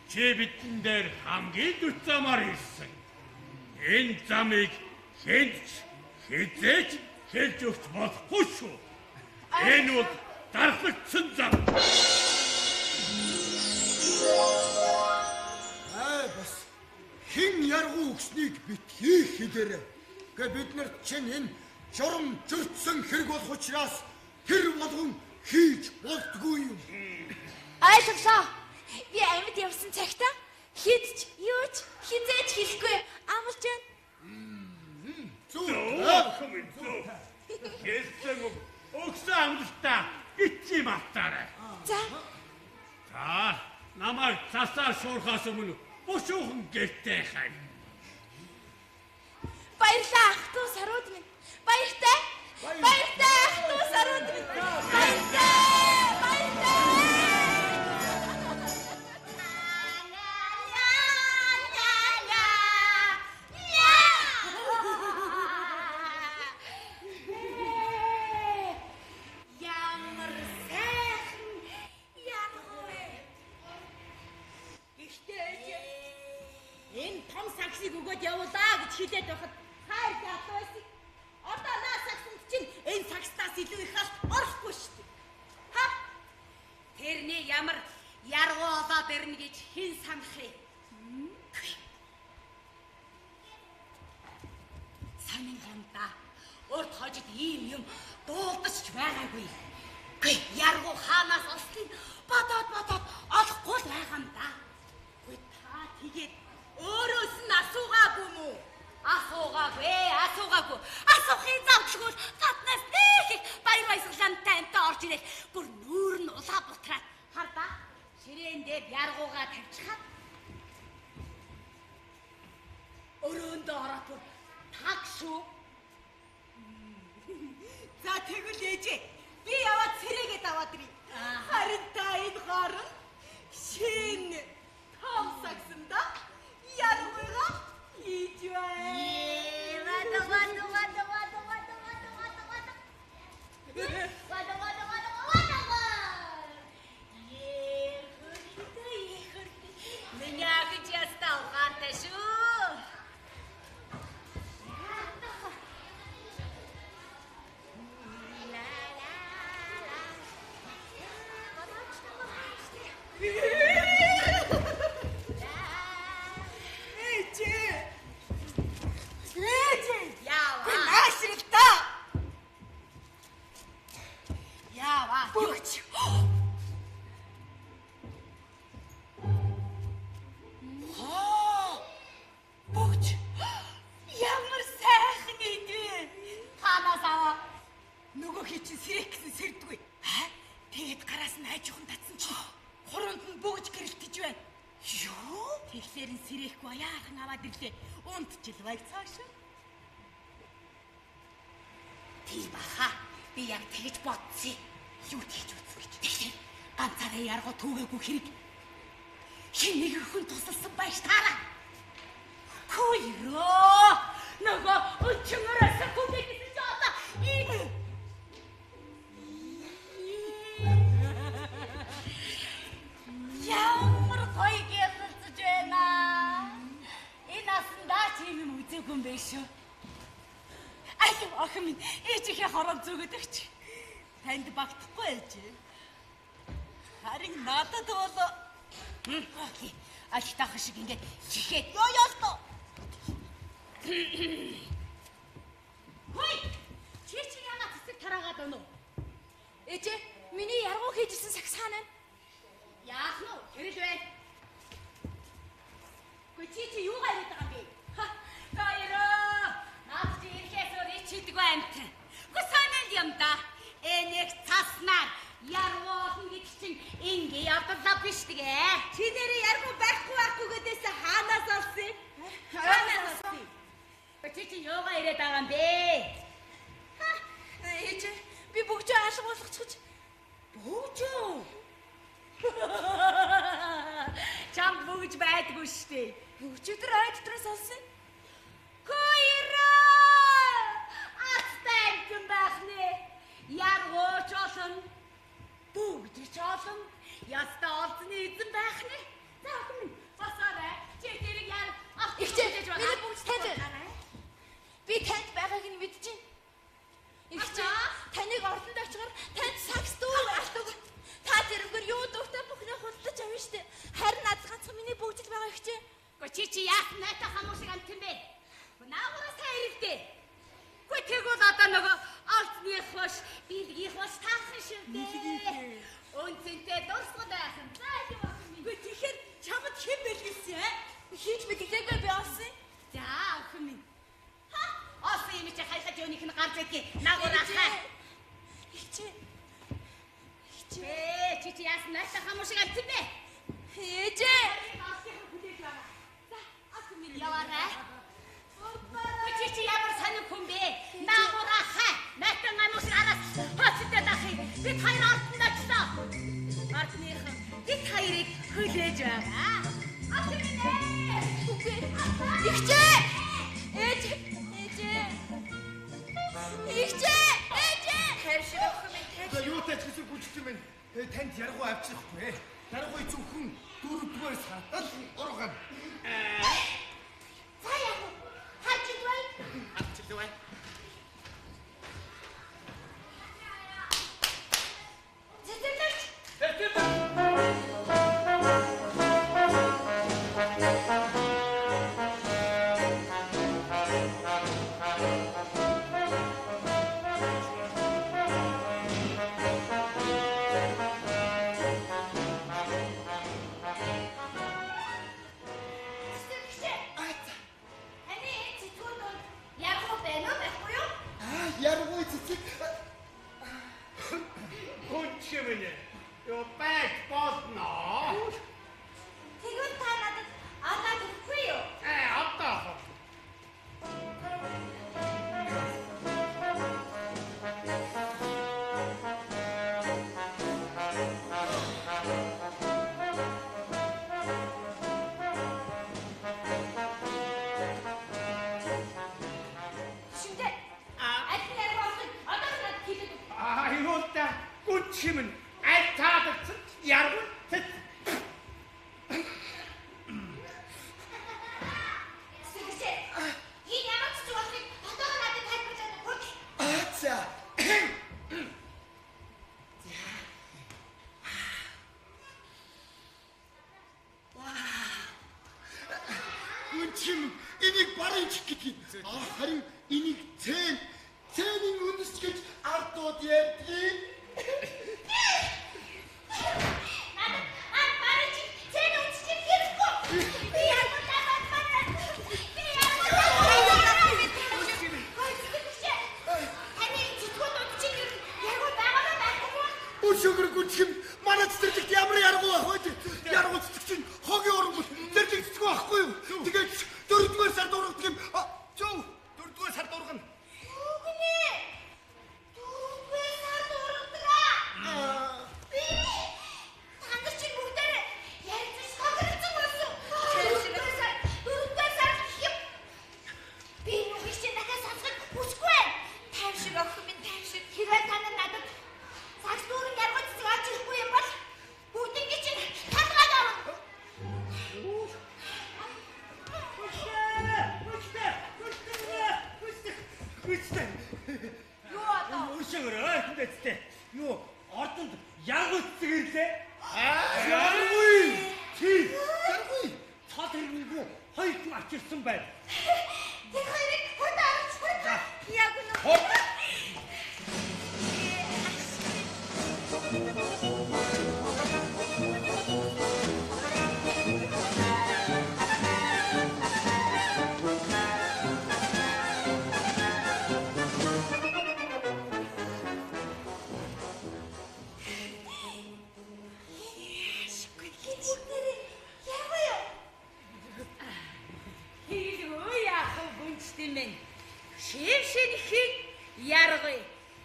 Чи бидэн дээр хамгийн дүр замаар ирсэн. Энэ замыг хэд ч хизээч хэлж өгч болохгүй шүү. Энэ бол дархлагдсан зам. Аа бас хэн яргуу өгснийг битгий хэлээрэй. Гэ бид нарт чинь энэ журам жөртсөн хэрэг болох учраас тэр болгон хийж болдгүй юм. Ойлголоо. Би амьд явсан цагтаа хэд ч юу ч хизээч хэлэхгүй амлаж байна. Зөв. Зөв. Хэлсэн үг өгсөн амлалтаа битгий мартаарай. За. За, намайг цасаар шуурхаас өмнө бушуухан гэртээ хай. Баярлалаа ах トゥ сарууд минь. Баяртай. Баяртай ах トゥ сарууд минь. Баяртай. Баяртай. Ямар сайхан яргуу вэ? Гэхдээ ээжээ энэ том сагсыг өгөөд явуулаа гэж хэлээд байхад хайр залуу байсан. Одоо наа сагсанд чинь энэ сагснаас илүү их алт орохгүй шүү дээ. Ха? Тэрний ямар яргуу олоод ирнэ гэж хэн санах юм? Сонин юм да. Урд хожид ийм юм дуулдаж ч байгаагүй. Үгүй яргуу хаанаас олсныг бодоод олохгүй л байгаа юм да. Үгүй та тэгээд өөрөөс нь асуугаагүй юм уу? Асуугаагүй. Асуухын завдалгүй гаднаас нэг их баяр баясгалантай амтаа орж ирэл бүр нүүр нь улаа бутраад хар да. Ширээн дээр яргуугаа тавьчихад өрөөндөө ороод бүр таг шүү. За тэгвэл ээжээ би яваад сэрээгээд аваад ирье. Харин та энэ горон шинэ том сагсанда яргуугаа хийж бай. Вада вада вада вада вада вада вада вада. Вада вада вада вада. Бөгж. Хаа. Бөгж. Ямар сайхан идэв. Танаас аваа. Нөгөө хий чинь сэрэх гэсэн сэрдэггүй. Аа? Тэгээд гараас нь ажихан татсан чинь хуруунд нь бөгж гэрэлтэж байна. Юу? Тэгэхээр нь сэрэхгүй яархан аваад ирлээ. Унтчил байг цаашаа. Тийм баха. Би яг тэгж бодсон. Юу тэгж үзсэн гэж. Тэгэхээр ганцаараа яргуу түүгээгүй хэрэг. Хин нэг хүн тусалсан байж таараа. Койроо. Нөгөө өчмөрөөс хүүгээ гэсэн чи одоо Ямар гоё гялалзаж байна. Энэ насандаа ч юм юм үзээгүй юм биш үү? Ай охин минь ээжийнхээ хорон зүгöd өгч. Танд багтахгүй ээж. Харин надад бол альтаах шиг ингээд чихээд ёо ёо. Хой! Чи чи яагаад цэцэг тараагаад байна уу? Ээжээ, миний яргуу хийжсэн сагс хаана вэ? Яах нь вэ? Хэрэл байна. Гүй чи чи юугаа яриад байгаа юм бэ? Хоёроо. Наад чи ирэхээс өөр ичидэггүй амт. Гүй сонин юм да. Энэг цаснаар яргуу гэдэг чинь ингээ явдлаа биш тэгээ. Чи нэрээ яргуу байхгүй байхгүй гэдээс хаанаас олсон юм? Хаанаас олсон юм? Чи чи юугаа яриад байгаа юм бэ? Ээжээ, би бөгжөө алга болгочих. Бөгжөө? Чамд бөгж байдгүй шүү дээ. Өчигдөр ой дотроос олсон. Койроо! Ацтай амтан байх нэ. Яргууч олон, бөгж олон, ястаа олзны эзэн байх нэ. За охин минь, босоорой. Чи тэрийг яар Ихчээ, миний бөгж танд байна. Би танд байгааг нь мэдчихэв. Ихчээ, таныг ордонд очихоор танд сакс дүүр алт өгнө. Та тэрнгээр юу дуртай бүхнээ худалдаж авна штэ. Харин над ганцхан миний бөгжил байгаа ихчээ. Гүй чи чи яасан найтай хамуу шиг амт юм бэ? Наагураас та ирэлдэ. Гүй тэгвэл одоо нөгөө олдных хош, бэлгийнх хош таарсан шүү дээ. Өнцөнтэй дурсгал байсан. За юм охин минь. Гүй тэгэхээр чамд хэн бэлгэлсэн ээ? Хийж мэдлээгүй би олсон. За охин минь. Ха, олсон юм чи хайхаж өөнийх нь гарч идэх. Наагураа хай. Ихчээ. Ихчээ. Ээ чи чи яасан найтай хамуу шиг амт юм бэ? Ээжээ. Олдных хүлээж байгаа. За охин минь яваарай. Чи чи ямар сонин хүн бэ? Наагураа хай. Найтан амуу шиг араас хоцтой дахи. Бид хоёр ордонд очлоо. Ордныхан бид хоёрыг хүлээж байгаа. Охин минь ээ. Үгүй. Ихчээ. Ээж. Ээжээ. Ихчээ. Ээжээ. Хайршиг охин минь За юутай ч гэсэн бүжигч минь танд яргуу авчрахгүй. Яргуу зөвхөн дөрөвдүгээр сартал ургана. За яг харж идвэ. Харж идвэ. Цэцэрлэгч. Цэцэрлэг. Цэцэрлэгч. Таны энэ цэцгүүн донд яргуу байна уу байхгүй юу? Аа, яргуу цэцэг. Гүнчмэн. Юу байж болно. Тэгвэл та надад алаад өгөхгүй юу? Э одоо. Шиндээ. Аль нь яргуу олсон одоо л надад хэлээд өг. Аа юу та гүнчмэн аль таадагч яргуу тэт. Цэцэрлэгч. Энэ ямар цэцэг болохыг одоо л надад тайлбарлаад өгөх. Аа, за. Гүнчим энийг барин чих гэдэг. Аа, харин энийг цэн цэнийн үндэс гэж ардууд ярьдгийг. Шөгөр гүнжих юм манай цэцэрлэгт ямар яргуу байх вэ? Яргуу цэцэг чинь хогийн ургамал зэрлэг цэцэг байхгүй юу? Тэгээд дөрөвдүгээр сард ургадаг юм. Зөв, дөрөвдүгээр сард ургана. Үгнэ. Дөрөвдүгээр сард ургадаг аа. Би та нар чинь бүгдээрээ ярилцаж хогролцсон болсон. Дөрөвдүгээр сар, дөрөвдүгээр сар гэх юм. Би нүгийг чинь дахиад сонсохыг хүсэхгүй байна. Тайвшиг охин минь тайвшиг. Хэрвээ та нар надад сагс дүүрэн яргуу цэцэг олж ирэхгүй юм бол бүгднийг чинь талгаад авна. Хүчтэй. Юу одоо? Өшөөгөр тэндээ. Юу ордонд яргуу цэцэг ирлээ. Яргуй. Тий. Яргуй. Цол хэрэггүй хоёр хүн авчирсан байна. Тэр хоёрыг хурдан авч хурдан. Яг үнэ. Шив шинэхийг яргая.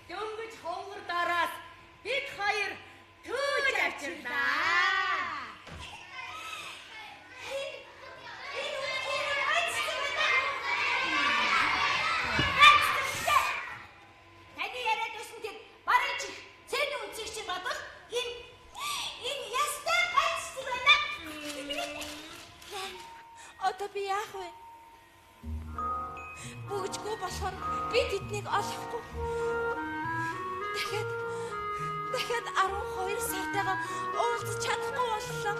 Дөнгөж ховор дараас бид хоёр түүж авчирлаа. Таны яриад байсан тэр баруун чих цэний үнцгийг чинь бодвол энэ ястай гайц цэцэг байна. Одоо би яах вэ? Бүгжгүй болохоор би тэднийг олохгүй. Дахиад 12 сартайгаа уулзах чадахгүй боллоо.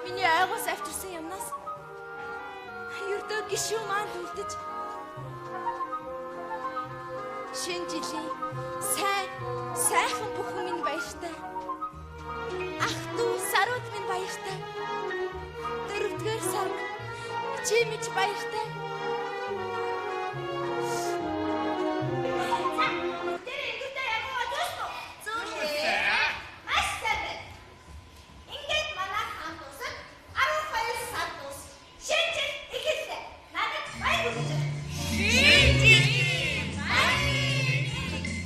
Миний ойгоос авчирсан юмнаас ердөө гишүүн маань үлдэж шинэ жилийн сайн сайхан бүхэн минь баяртай. Ах дүү сарууд минь баяртай. Дөрөвдүгээр сар минь чимэж баяртай. За, тэр ингэдэ ягуу зөөсөн. Зөөлөө. Маш сайн байна. Ингээд манай хамт усад 12 сар дуус. Шинэ жил эхэллээ. Надад баяр хүргэж байна. Шинэ жилийн баяр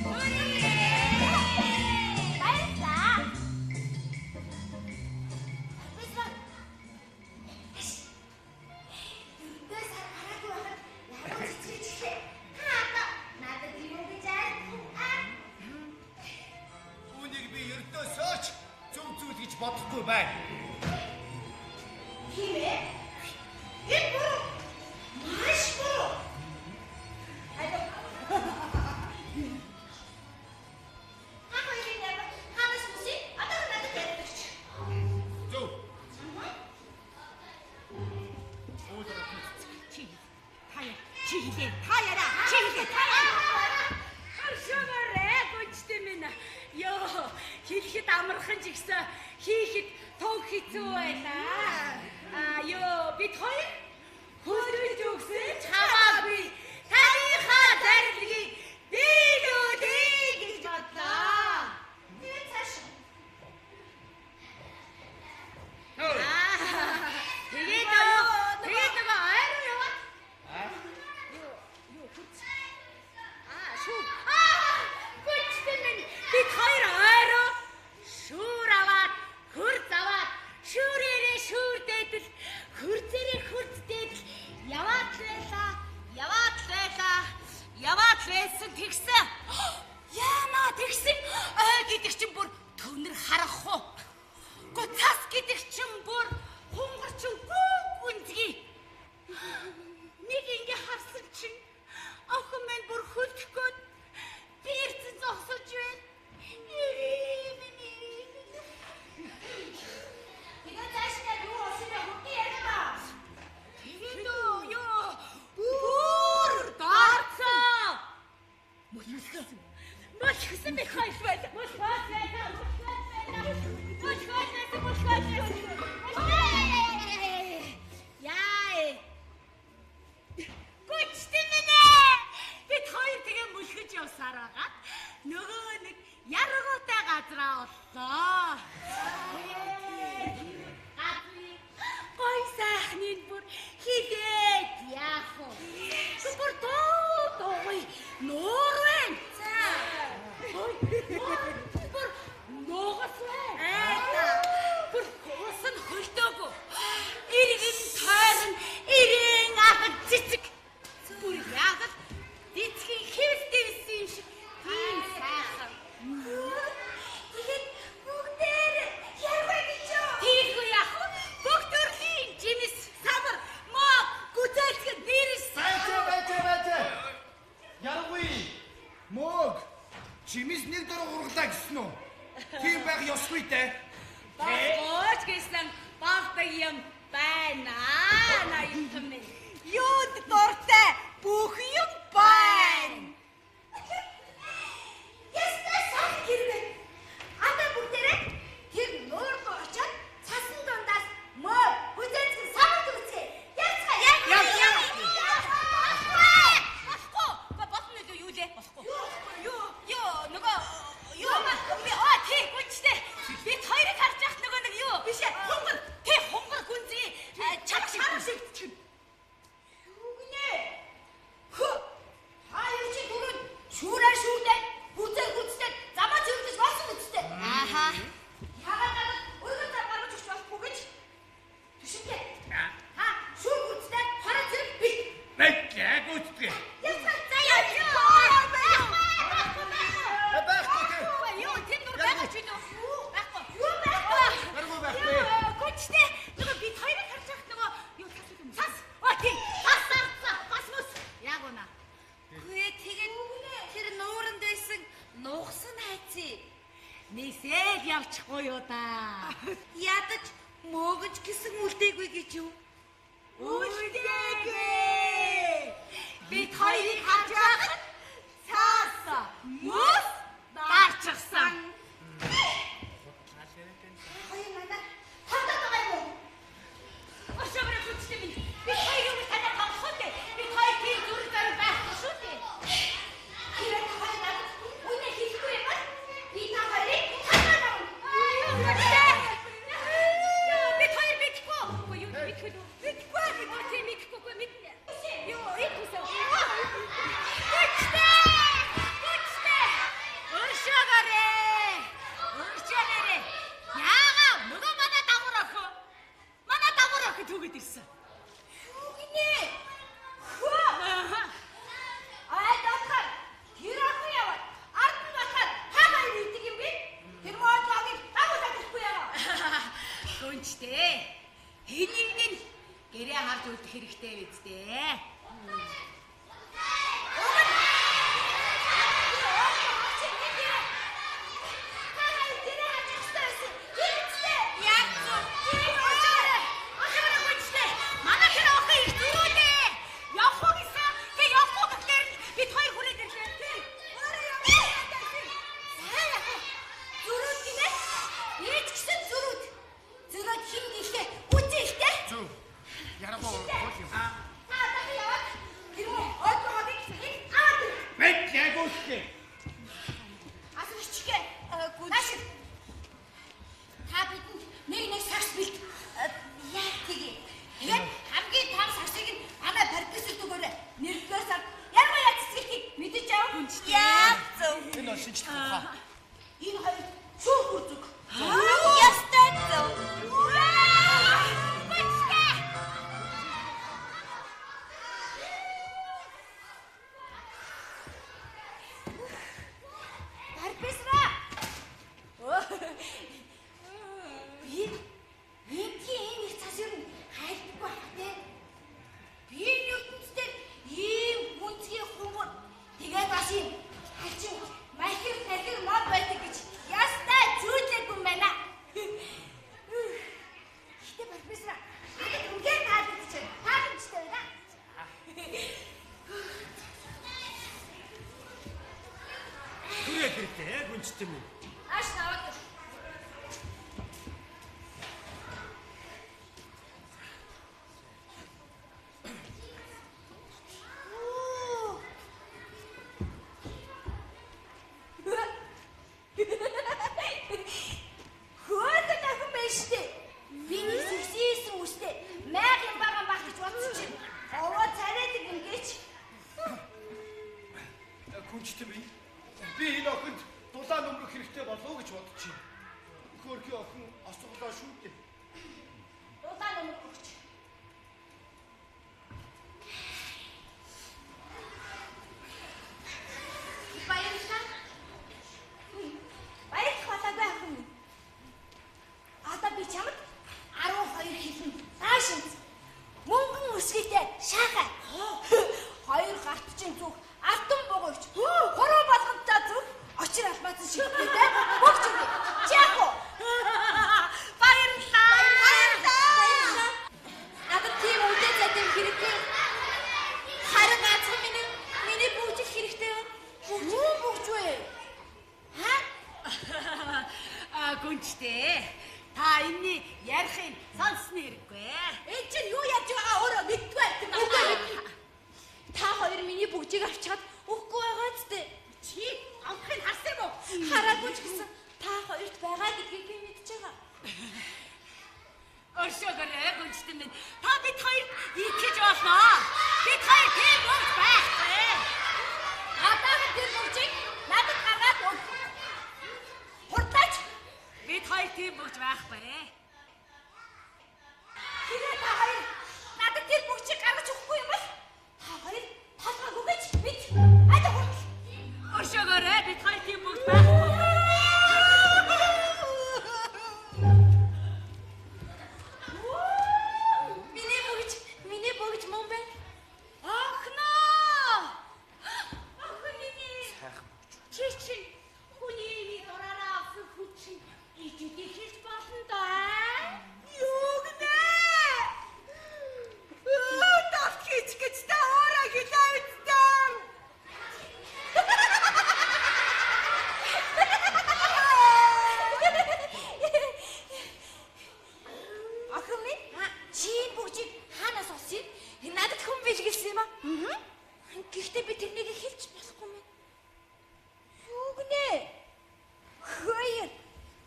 хүргэе. Баярлалаа. Дөрөвдүгээр сар гараагүй байхад яргуу цэцэг ичлээ. Та одоо надад юм уу гэж айлтгав. Үүнийг би ердөөсөө ч зөв зүйл гэж бодохгүй байна. Тийм ээ. Энэ буруу. Маш буруу. Алуу. Та хоёрын ямар хаанаас үсэй? Одоо надад яриад өгч. Зөв. Чи та яа. Чи хэлээ. Та яриа. Чи хэлээ. Та яриа. Харшоогоорой гүнжтэй минь. Йоо, хэлэхэд амархан ч ихсэн хийхэд тун хэцүү байлаа. Аа ёо, бид хоёр хөлөж өгсөн ч хамаагүй. Таныхаа зарилгийг биелүүлээ гэж бодлоо. Тэгээд цааш. Аа, тэгээд нөгөө ойроо яваад. Юу хүч. Аа, шүү. Аа, гүнжтэй минь бид хоёр ойроо шүүр аваад, хөр заваад, шүүрээрээ шүүрдээдэл, хөрзээрээ хөрзөөдөл юм байна. Ноён минь. Юунд дуртай бүх юм байна. Ястай сайхан хэрвээ. Одоо бүгдээрээ тэр нуур руу очиод цасан дундаас мөр хүзээцгэн самар үзье. Яцгаа яа. Болохгүй. Болно л юу лээ? Болохгүй. Юу юу нөгөө юу би аа тий гүнжтэй. Бид хоёрыг харж яхад нөгөө нэг юу биш ээ хунгар тий хунгар гүнзгий чам шиг шигдчихнэ. Юу гинэ? Хөө. Та юу чи түрүүнд шүүрээ шүүдээ хүзээ хүзтэй замаа цэвэрлэж болсон үсттэй. Ааха. Яагаад надад өргөн зам гаргаж өгч болохгүй гэж? Түшинтэй. Та шүүр хүзтэй хороо зэрэг бил. Мэдлээ гүйцэтгэе. Яцгаа за яа. Байхгүй Байхгүй тий. Юу тийм нүр байгаа ч билүү? Байхгүй. Юу байхгүй? Гаргүй байхгүй. Гүнжтэй нөгөө бид хоёрыг харж яхад нөгөө юу цас юм цас. Оо тий цас арцаа бас мөс. Яг унаа. Үгүй тэгээд тэр нууранд байсан нугсан хайцээ. Нисэл явчихгүй юу да. Ядаж мөөгөж гэсэн үлдээгүй гэж юу? Үлдээгүй. Бид хоёрыг харж байхад цаас мөс дарчихсан. Хоёр надад тоглоод байгаа юм уу? Ошоогоор хүчтэй минь. Бид хоёр юм танаа тоглох үү? Бид хоёр тийм зүрх зориг байхгүй шүү дээ. Хэрэг та хоёр надад үнэ хэлэхгүй юм бол би та хоёрыг татаад авна. Юу Юу бид хоёр мэдэхгүй. Үгүй юу мэдэхгүй үү? Мэдэхгүй. Бид хоёр тийм мэдэхгүй үгүй мэднэ. Юу энэ хүсэв. Хүчтэй. Хүчтэй. Өршөөгөөрэй. Өршөөгөөрэй. Яага нөгөө манай дагвар охин. Манай дагвар охин түүгээд ирсэн. Юу гинэ? Хөө. Ай доохор тэр охин яваад ард нь болохоор та хоёр ирдэг юм бэ? Тэр моодлагыг дагуулаад ирэхгүй яа. Гүнчтэй. Хэнийг нь гэрээ харж үлдэх хэрэгтэй биз дээ. Яг зөв. Ошоорой. Ошоорой гүнчтэй. Манай тэр охин их зөрүүлээ. Явах уу гэсэн. Тэг явах уу гэхлээр нь бид хоёр хүрээд ирлээ. Тий. Зөрүүд гинэ? Ээж гэсэн зөрүүд. Зөрөөд хин гэлээ үзээлтэй. Зөв. Яргуу хол юм. Та дахин яваад тэр мөн ойдгоогыг хэд аваад ир. Мэдлээ гүйцэтгэе. Асуучихгээ. Нааш. Та бидэнд нэг нэг сагс бэлт. Яг тгий. Тэгээд хамгийн том сагсыг нь манай профессор өгөөрэй. Нэгдүгээр сар ярма яа цэцгэлтийг мэдэж ав. Яг зөв. Энэ бол шинжлэх ухаан. Энэ хоёр шүүх хүрзэг. Ястай зөв. Гүнчтэй. Профессор. Би эндхийн ийм их цас ер нь хайлтгүй байх те. Би энэ ертөнцийн ийм гүнзгий хунгар тэгээд бас ийм хачин махир тахир мод байдаг гэж ястай зүүлээгүй юм байна. Гэтэ профессор надад үнээр таалагдчих байна. Тааламжтай байна. Түрээд ирлээ гүнжтэй минь. Ааш наваад ир. Хөөрхөн охин байж штэ. Би нэг сэгсээсэн үстэй. Майг юм байгаа бах гэж бодсон чинь овоо царайдаг юм гэж. Күнчтэй минь. Би энэ охинд дулаан өмрөх хэрэгтэй минь сонсны хэрэггүй. Энд чинь юу яаж байгаа өөрөө мэддгүй юм байна. Та хоёр миний бүгжийг авчиад өгөхгүй байгаа ч дээ. Чи гомхыг харсан юм уу? Хараагүй ч гэсэн та хоёрт байгаа гэдгийг би мэдж байгаа. Өршөөгөөрэй гүнжтэн минь. Та бид хоёрт итгэж болно. Бид хоёр тийм бүгд байхгүй. Одоо тэр бүгжийг надад гаргаад өг. Хурдлаач. Бид хоёр тийм бүгд байхгүй. Хэрэг та хоёр надад тэр бүгжийг гаргаж өгөхгүй юм бол та хоёр толгойг өгөөч бид. Айда хурдл. Өршөөгөөрэй бид хоёр тийм бүгд байхгүй. Миний бүгж мөн байна. Охиноо! Охин минь. Сайхан бүгж. Чи чинь хүний нэг дураараа авсан хүн чинь ижид эхэлж болно доо. Юу гинэ? Тавт хийж гэж та өөрөө хэлээ үстэн. Охин минь, чи энэ бүгжийг хаанаас олсон юм? Надад хүн бэлгэлсэн юм аа. Гэхдээ би тэрнийг хэлж болохгүй мэн. Юу гинэ? Хөөе.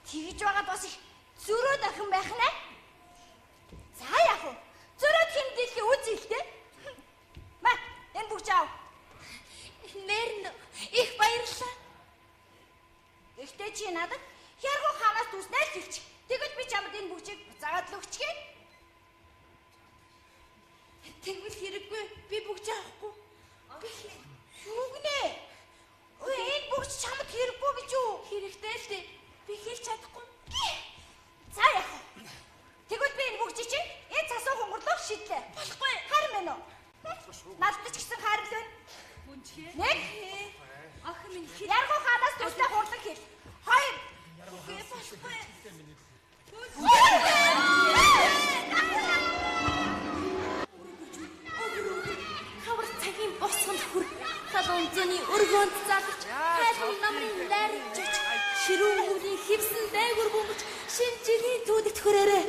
Тэгж байгаад бас их зөрөөд охин байх нэ. За яах вэ? Зөрөөд хэн дэлхий үзье л дээ. Ма, энэ бүгж аав. Нэр нь их баярлалаа. Гэхдээ чи надад яргуу хаанаас дүүснэ л хэлчих. Тэгвэл би чамд энэ бүгжийг буцаагаад л өгчихье. Тэгвэл хэрэггүй би бүгж авахгүй. Юу гинэ? Өө энэ бүгж чамд хэрэггүй гэж юу? Хэрэгтэй л дээ. Би хэлж чадахгүй. За яах вэ? Тэгвэл би энэ бүгжийг чинь энэ цасаа хунгарлоо шидлээ. Болохгүй. Харин байна уу? Надад ч гэсэн харин л байна. Гүнжлээ. Нэг. Охин минь хэл. Яргуу хаанаас дүүснэ хурлан хэл. Хоёр. Үгүй болохгүй. Хавар цагийн босгонд хүр халуун зөний өргөөнд залж хайлан намрын найрч ширүүн мөрийн хевсэн дайгур бөмбөж шинэ жилийн түүдэгт хүрээрээ.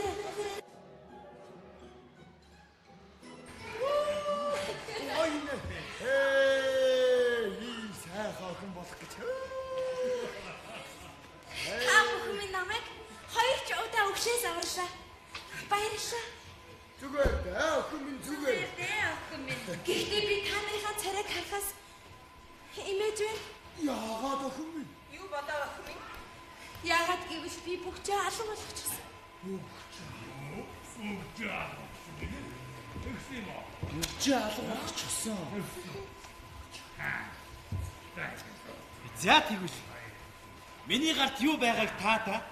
Ой нэ. Хээ, ийм сайхан охин болох гэж. Та бүхэн минь намайг хоёр ч удаа өгшээс аварлаа. Баярлалаа. Зүгээр дээ, охин минь зүгээр. Дээ охин минь. Гэхдээ би та нарынхаа царайг харахаас имэж байна. Яагаад охин минь? Юу болоо охин минь? Яагаад гэвэл би бүгчээ алан болгочихсон. Бүгжээ алга болгочихсон. Тэгсэн юм уу? Бүгжээ алга болгочихсон. За тэгвэл миний гарт юу байгааг та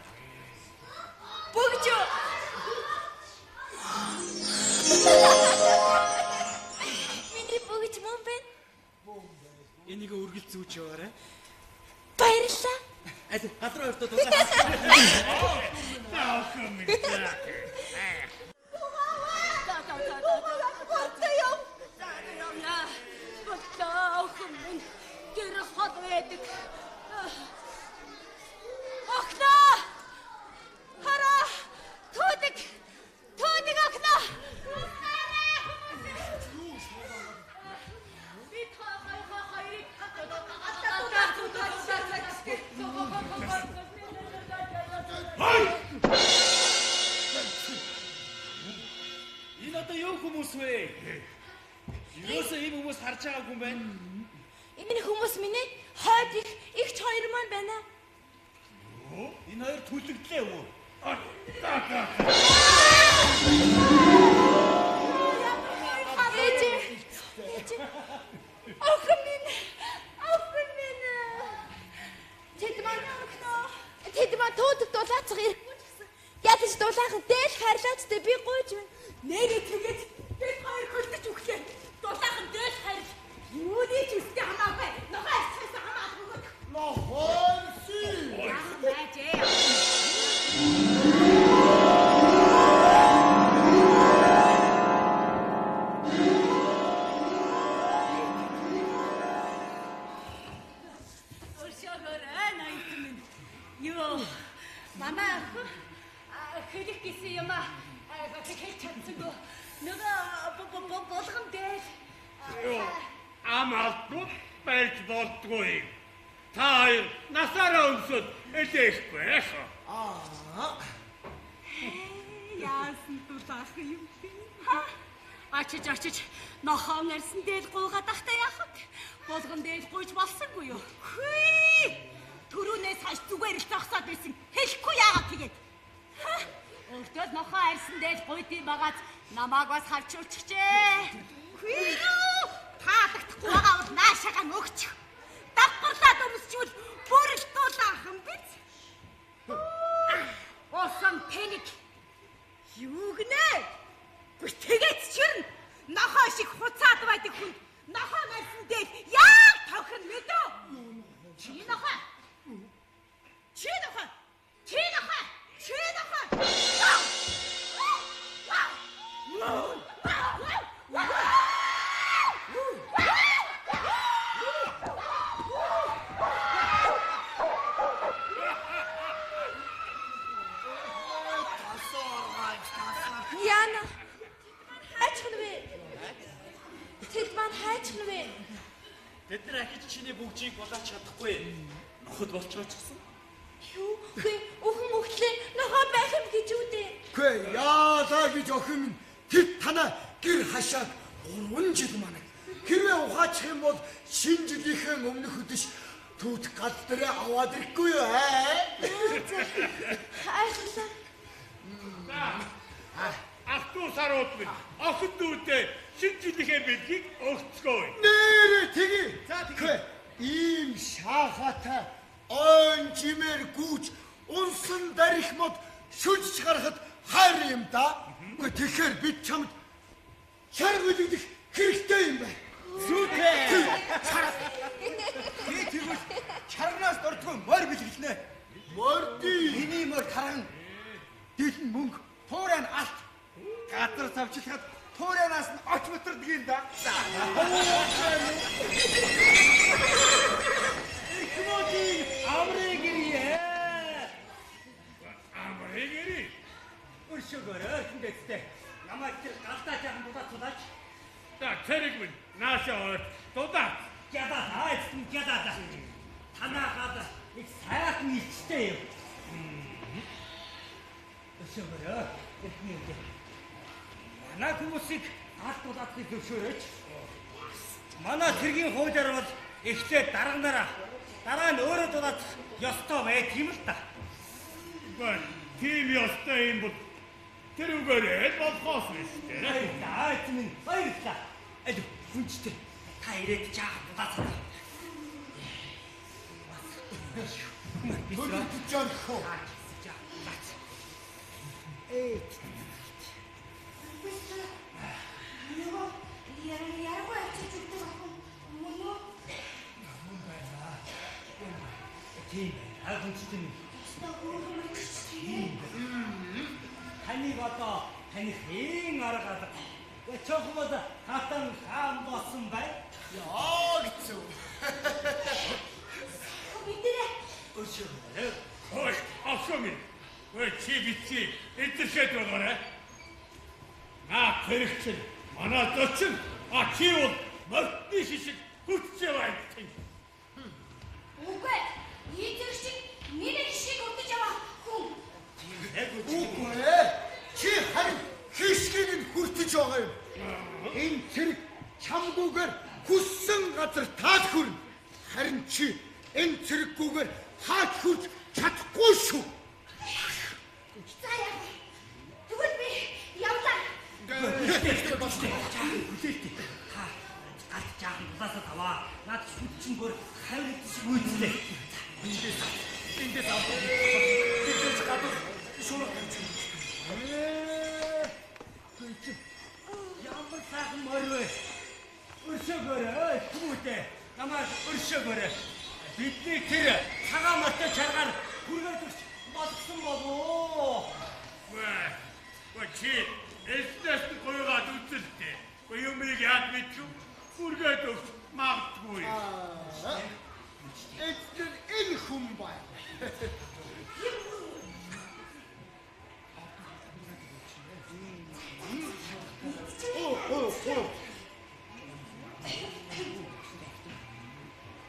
Бүгжөө. Миний бүгж мөн байна. энийг үргэлж зүүж яваарай. Баярлалаа. Аль газар хоёртоо дулаа. За охин минь. Болтой юм. За явна. Боллоо охин минь. Гэр хол байдаг. Охиноо! Хараа! Түүдэг! Түүдэг охиноо! Бид хоёрыг Энэ одоо юу хүмүүс вэ? Ерөөсөө ийм хүмүүс харж байгаагүй юм байна. Энэ хүмүүс миний хойд их ихч хоёр маань байна. Энэ хоёр түлэгдлээ юм уу? Ээж. Ээж. Охин минь. Охин минь. Тэд маань охиноо. Тэд маань төөдөг дулаацах ирэхгүй ч гэсэн. Ядаж дулаахан дээл хайрлаач тэ би гуйж байна. Нэрээ тэгээд бид хоёр хөлдөж өглөө. Дулаахан дээл хайр. Юуны ч үстэй хамаагүй. Нохой арчаас хамаагүй. Нохойси. Байжээ. Өршөөгөөрэй ноён минь. Юу манай охин хэлэх гэсэн юм а Хэлж чадсангүй. Нөгөө булган дээр ам алдгүй барьж болдгүй. Та хоёр насаараа өмсөд элээхгүй. Аа. Яасан тулаах юм бэ? Очиж нохон арьсан дээр гуйгаад ахтай яах вэ? Булган дээр гуйж болсонгүй юу? Хүй! Төрүүнээс хойш зүгээр л зогсоод байсан. Хэлэхгүй яагаад тэгээд? Өөртөө нохон арьсан дээр гуйдсан байгааз намайг бас харчуулчихжээ. Хүй! Таалагдахгүй байгаа бол наашаага нөгчих. Давхарлаад өмсчүүл бүрэлдүүлаах юм биз? Усан пэник. Юу гинэ? Гүр тэгээд чирнэ. Нохоо шиг хуцаад байдаг хүн нохоо марсан дээр яг тохирно мэдөө. Чи нохоо. Чи нохоо. Чи нохоо. Чи нохоо. Яна. Хайчих нь вэ? Тэд маань хайчих нь вэ? Тэд нар ахиж чиний бүгжийг булаач чадахгүй. Ноход болчихоочсон. Юу? Үгүй, өхөн мөхтлээ нохоо байх юм гэж үү дээ? Үгүй, яалаа гэж охин минь тэд танаа гэр хашааг 3 жил манаг. Хэрвээ ухаачих юм бол шинэ жилийнхээ өмнөх өдөш түүт гал дээрээ аваад ирэхгүй юу аа? Айхлаа. Ах дүү сарууд минь охин дүүдээ шинэ жилийнхээ бэлгийг өгцгөөе. Нээрээ тэгье. За тэгье. Ийм шаахатай ойн жимээр гүйж унсан дарих мод шүлжиж гарахад хайр юм да. Үгүй тэгэхээр бид чамд шарга үлдэх хэрэгтэй юм байна. Зүйтэй. Чарга. Би тэгвэл чарганаас дурдгүй морь бэлгэлнэ. Морди. Миний морь таран. Дэлэн мөнгө, туурай нь алт. Газар завчлахад туурайнаас нь оч мөтөрдөг юм да. Ихмодын амрыг ирье. Амрыг ирье. Өршөөгөөрэй хиндэцтэй. Намайг тэр галдаа жаахан дудаа тулаач. За цэрэг минь наашаа ойр дудаа. Ядаа айцсан ядаа. Танаа гал их сайхан илчтэй юм. Өршөөгөөрэй эхний. Манай хүмүүсийг алт дулаахыг зөвшөөрөөч. Манай цэргийн хуулиар бол эхлээд дарга нараа дараа нь өөрөө дулаах ёстой байт юм л та. Үгүй тийм ёстой юм бол тэр үгээрээ л болохоос биш дээ. Баярлалаа айц минь баярлалаа. Аль хүнчтэй та ирээд жаахан дулаацаа. Төлөвлөж орхоо. Ээ Нөгөө яргуу авчиж өгдөг охин мөн үү? Мөн байна. Тийм байна. Хүнчтэй минь. Өстой хөөрхөн мөрчч тийм. Таныг одоо таны хэн арга алга. Чохмод хатан хаан болсон бай. Яа гэсэн. Мэдэрээ. Өшөөрэй. Ой, охин минь. Ой, чи битгий эдэрхэд байгаарай. Наа тэрэг чинь манай зочин а чи бол морьтны шишиг хүртжээ байна. Үгүй. Эзэр шиг миний шишиг хүртэж яваа хүн. Үгүй ээ. Чи харин хишгийг нь хүртэж байгаа юм. Энэ цэрэг чамгүйгээр хүссэн газар таал хүрнэ. Харин чи энэ цэрэггүйгээр хаач хүрч чадахгүй шүү. За яа. Тэгвэл би явлаа. Хүлээлттэй. Та галт жаахан дулаасаа таваа. Наад шүд чинь бүр хавь шиг үйдлээ. Эндээс авах. Тэндээс гадуур шуурга тавьж. Ямар сайхан морь вэ? Өршөөгөөрэй, хүмүүстээ. Намайг өршөөгөөрэй. Бидний тэр цагаан морьтой чаргаар хүргээд өгч болгосон болов уу? Ва чи эзнээс гуйгаад үзэлтэй. Ва юмыг яад мэдв? Хүргээд өгч магадгүй. Эзэн энэ хүн байна.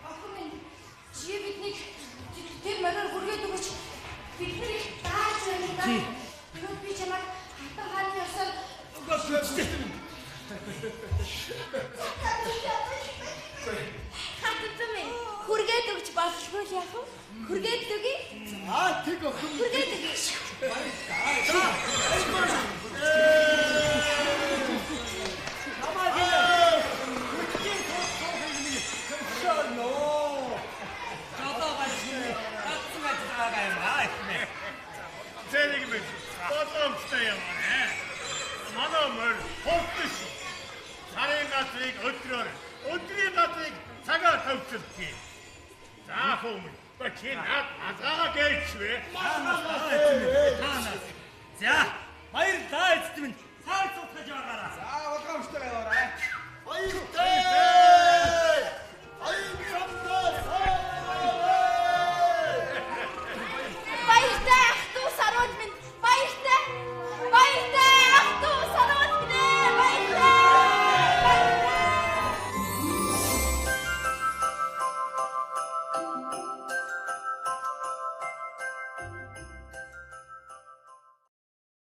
Охин минь, чи биднийг тэр мориор хүргээд өгөөч. Бид нарыг дааж байна да. Тэгвэл би чамайг хатан хааны ёсоор Хатан минь, хүргээд өгч болшгүй л яах вэ? Хүргээд л өгье. За тэг охин. Хүргээд өгье. Намайг хүчний тус нэг зөвшөөрнө. Жолоо баярны гацсан ажил байгаа юм аа ихнэ. Зэрэг минь боломжтой юм аа. Манай морь ховдож. Сарын газрыг өдрөөр, өдрийн газрыг цагаар төвчөлтий. За хүмүүн, ба чи над азгаа гээчвэ. Таанаас. За, баярлалаа эцэст минь.